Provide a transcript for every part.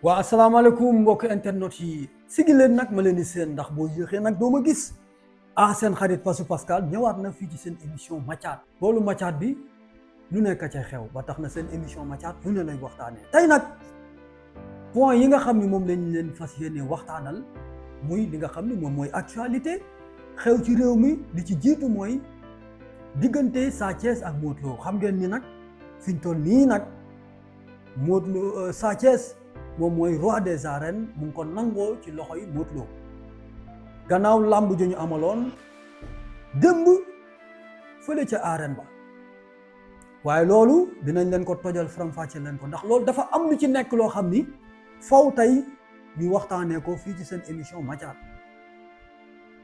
waa asalaamaaleykum mbokk internet yi sigi leen nag ma leen di seen ndax boo yéexee nag doo ma gis seen xarit Pasu Pascal ñëwaat na fii ci seen émission Mathiat loolu Mathiat bi lu nekk ca xew ba tax na seen émission Mathiat lu ne lay waxtaanee tey nag point yi nga xam ni moom lañ leen fas yéene waxtaanal muy li nga xam ni moom mooy actualité xew ci réew mi li ci jiitu mooy diggante Sa Thiès ak Modou Lo xam ngeen ni nag fi ñu toll nii nag Modou Lo Sa Thiès moom mooy roi des arènes mu ngi ko nangoo ci loxo yi Modou Lo gannaaw làmb ju ñu amaloon démb fële ca arène ba waaye loolu dinañ leen ko tojal faram-fàcce leen ko ndax loolu dafa am lu ci nekk loo xam ni faw tey ñu waxtaanee ko fii ci seen émission Mathiat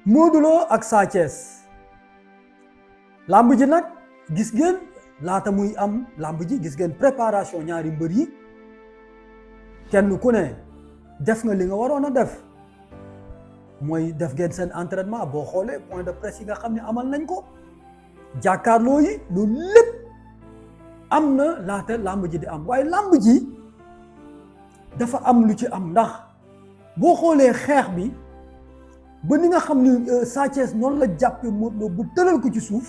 Modou Lo ak Sa Thiès làmb ji nag gis ngeen laata muy am làmb ji gis ngeen préparation ñaari mbër yi kenn ku ne def nga li nga waroon a def mooy def ngeen seen entraînement boo xoolee point de presse yi nga xam ne amal nañ ko jàkkaarloo yi loolu lépp am na laata làmb ji di am waaye làmb ji dafa am lu ci am ndax boo xoolee xeex bi ba ni nga xam ni Sa Thiès noonu la jàppee Modou Lo bu tëral ko ci suuf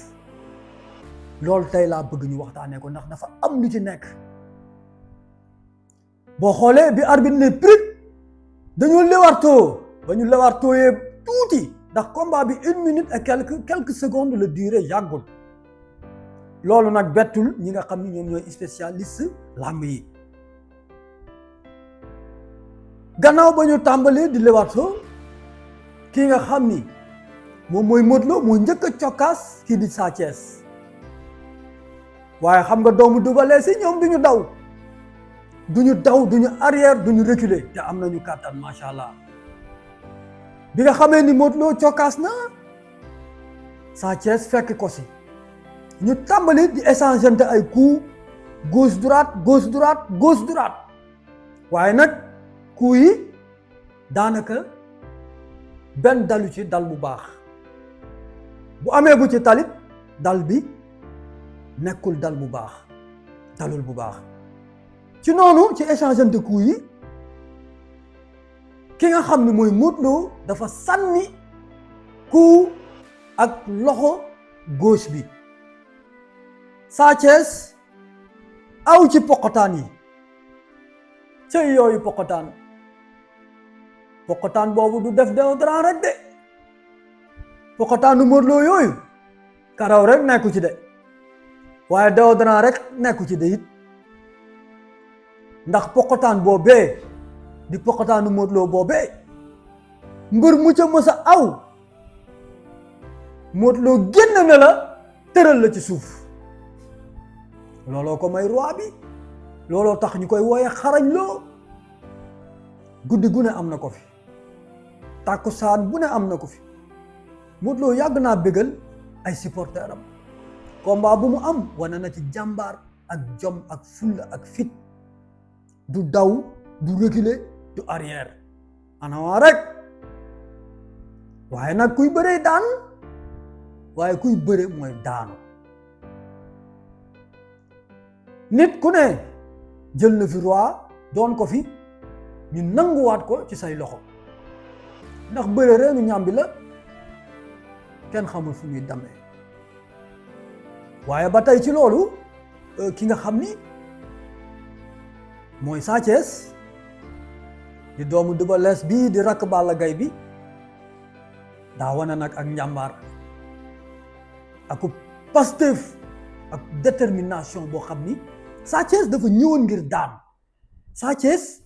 loolu tey laa bëgg ñu waxtaanee ko ndax dafa am lu ci nekk boo xoolee bi arbitre ne prit dañoo lewartoo ba ñu lewartooyee tuuti ndax combat bi 1 minute et quelques secondes la durée yàggul loolu nag bettul ñi nga xam ni ñoom ñooy spécialiste làmb yi gannaaw ba ñu tàmbalee di lewartoo kii nga xam ni moom mooy Modou Lo moo njëkk a cokkaas kii di Sa Thiès waaye xam nga doomu dubalee si ñoom duñu daw duñu arrière duñu reculer te am nañu kàttan macha allah bi nga xamee ni Modou Lo cokkaas na Sa Thiès fekk ko si ñu tàmbali di échangeante ay coups gauche droite waaye nag coups yi daanaka benn dalu ci dal bu baax bu amee bu ci talit dal bi nekkul dal bu baax dalul bu baax ci noonu ci échange de coups yi ki nga xam ne mooy Modou Lo dafa sànni coup ak loxo gauche bi Sa Thiès aw ci poqotaan yi cëy yooyu poqotaan boobu du def déodorant rek de poqotaanu Modou Lo yooyu karaw rek nekku ci de waaye déodorant rek nekku ci de it ndax poqotaan boobee di poqotaanu Modou Lo boobee mbër mu ca mës a aw Modou Lo génn na la tëral la ci suuf looloo ko may roi bi looloo tax ñu koy wooye xarañ loo guddi gu ne am na ko fi tàkkusaan bu ne am na ko fi Modou Lo yàgg naa bégal ay supporteram combat bu mu am wane na ci jàmbaar ak jom ak fulla ak fit du daw du reculer du arrière anawaa rek waaye nag kuy bëree daan waaye kuy bëre mooy daanu nit ku ne jël na fi roi doon ko fi ñu nanguwaat ko ci say loxo ndax bëre reenu ñàmbi la kenn xamul fu muy demee waaye ba tey ci loolu ki nga xam ni mooy Sa Thiès di doomu Double Less bii di rakk Balla Gaye bi daa wane nag ak njàmbaar ak Pastef ak détermination boo xam ni Sa Thiès dafa ñëwoon ngir daan Sa Thiès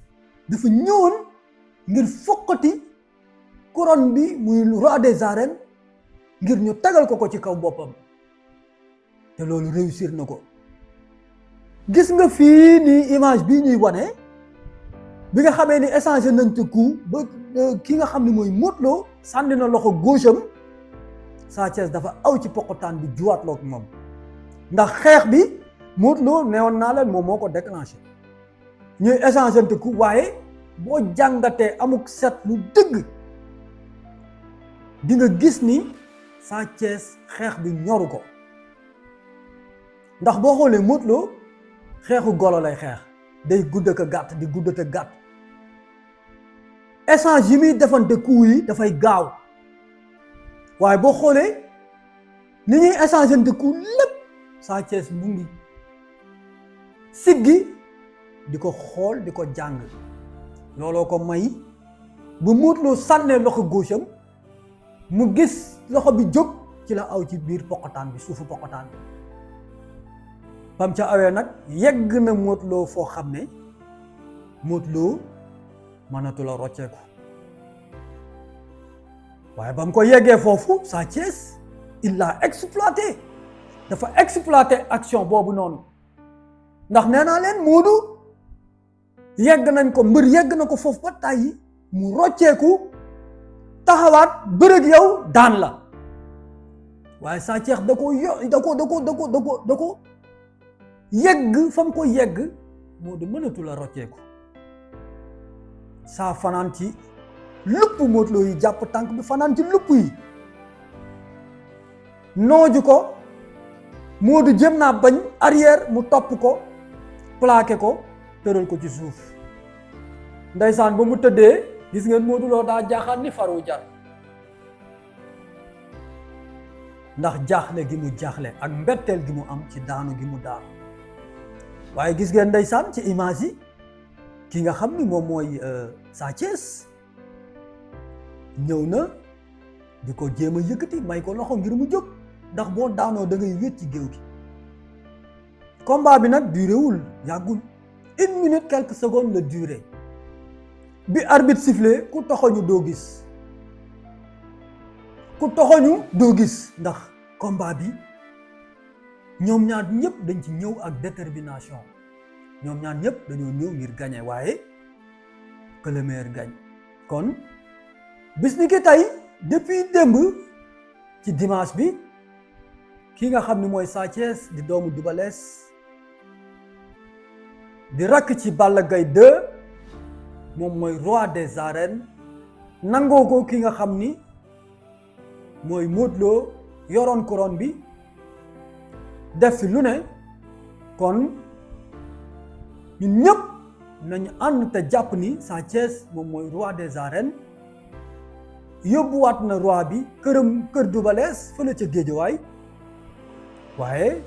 dafa ñëwoon ngir foqati couronne bi muy roi des arènes ngir ñu tegal ko ci kaw boppam te loolu réussir na ko gis nga fii nii image bii ñuy wane bi nga xamee ni échangé nañ te coup ba ki nga xam ne mooy Modou Lo sànni na loxo gauche am Sa Thiès dafa aw ci poqotaan bi juwaat loog moom ndax xeex bi Modou Lo neewoon naa leen moom moo ko déclenché ñuy échangé te coup waaye boo jàngatee amuk set lu dëgg di nga gis ni Sa Thiès xeex bi ñoru ko ndax boo xoolee Modou Lo xeexu golo lay xeex day gudd ak gàtt di gudd ak gàtt échange yi muy defante coup yi dafay gaaw waaye boo xoolee ni ñuy échanger de coup lépp Sa Thiès mu ngi siggi di ko xool di ko jàng looloo ko may bu Modou Lo sànnee loxo gauche am mu gis loxo bi jóg ci la aw ci biir poqotaan bi suufu poqotaan bi bam ca awee nag yegg na Modou Lo foo xam ne Modou Lo mënatu la rocceeku waaye ba mu ko yeggee foofu Sa Thiès il l'a exploité dafa exploité action boobu noonu ndax nee naa leen Modou yegg nañ ko mbër yegg na ko foofu ba tàyyi mu rocceeku taxawaat bërëg yow daan la waaye Sa Thiès da ko yegg fa mu ko yegg Modou mënatu la rocceeku saa fanaan ci lupp Modou Lo yi jàpp tànk bi fanaan ci lupp yi nooju ko Modou jëm naa bañ arrière mu topp ko plaqué ko tëral ko ci suuf ndeysaan ba mu tëddee gis ngeen Modou Lo daa jaaxaan ni faru jar ndax jaaxle gi mu jaaxle ak mbetteel gi mu am ci daanu gi mu daanu waaye gis ngeen ndeysaan ci image yi ki nga xam ni moom mooy Sa Thiès ñëw na di ko jéem a yëkkati may ko loxo ngir mu jóg ndax boo daanoo da ngay wéet ci géew gi combat bi nag duré wul yàggul 1 minute quelques secondes la duré bi arbitre sifflé ku toxoñu doo gis ndax combat bi ñoom ñaar ñëpp dañ ci ñëw ak détermination ñoom ñaar ñëpp dañoo ñëw ngir gagner waaye que le meilleur gagne kon bis ni ki tey depuis démb ci dimanche bi ki nga xam ni mooy Sa Thiès di doomu Double Less di rakk ci Balla Gaye 2 moom mooy roi des arènes nangoo ko ki nga xam ni mooy Modou Lo yoroon couronne bi def fi lu ne kon ñun ñëpp nañu ànd te jàpp ni Sa Thiès moom mooy roi des arènes yóbbuwaat na roi bi kër Double Less fële ca Géejawaay waaye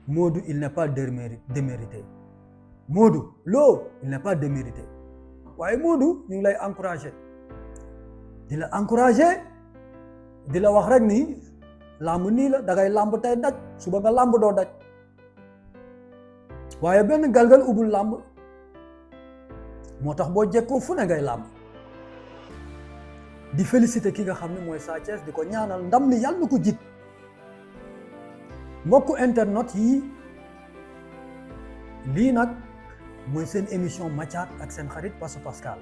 Modou il n'est pas démérité Modou Lo il n'est pas démérité waaye Modou ñu ngi lay encourager di la wax rek ni làmb nii la dangay làmb tey daj suba nga làmb doo daj waaye benn galgal ubul làmb moo tax boo jekkoo fu ne ngay làmb di féliciter ki nga xam ne mooy Sa Thiès di ko ñaanal ndam li yàlla na ko jig mbokku internet yi lii nag mooy seen émission Mathiat ak seen xarit Pascal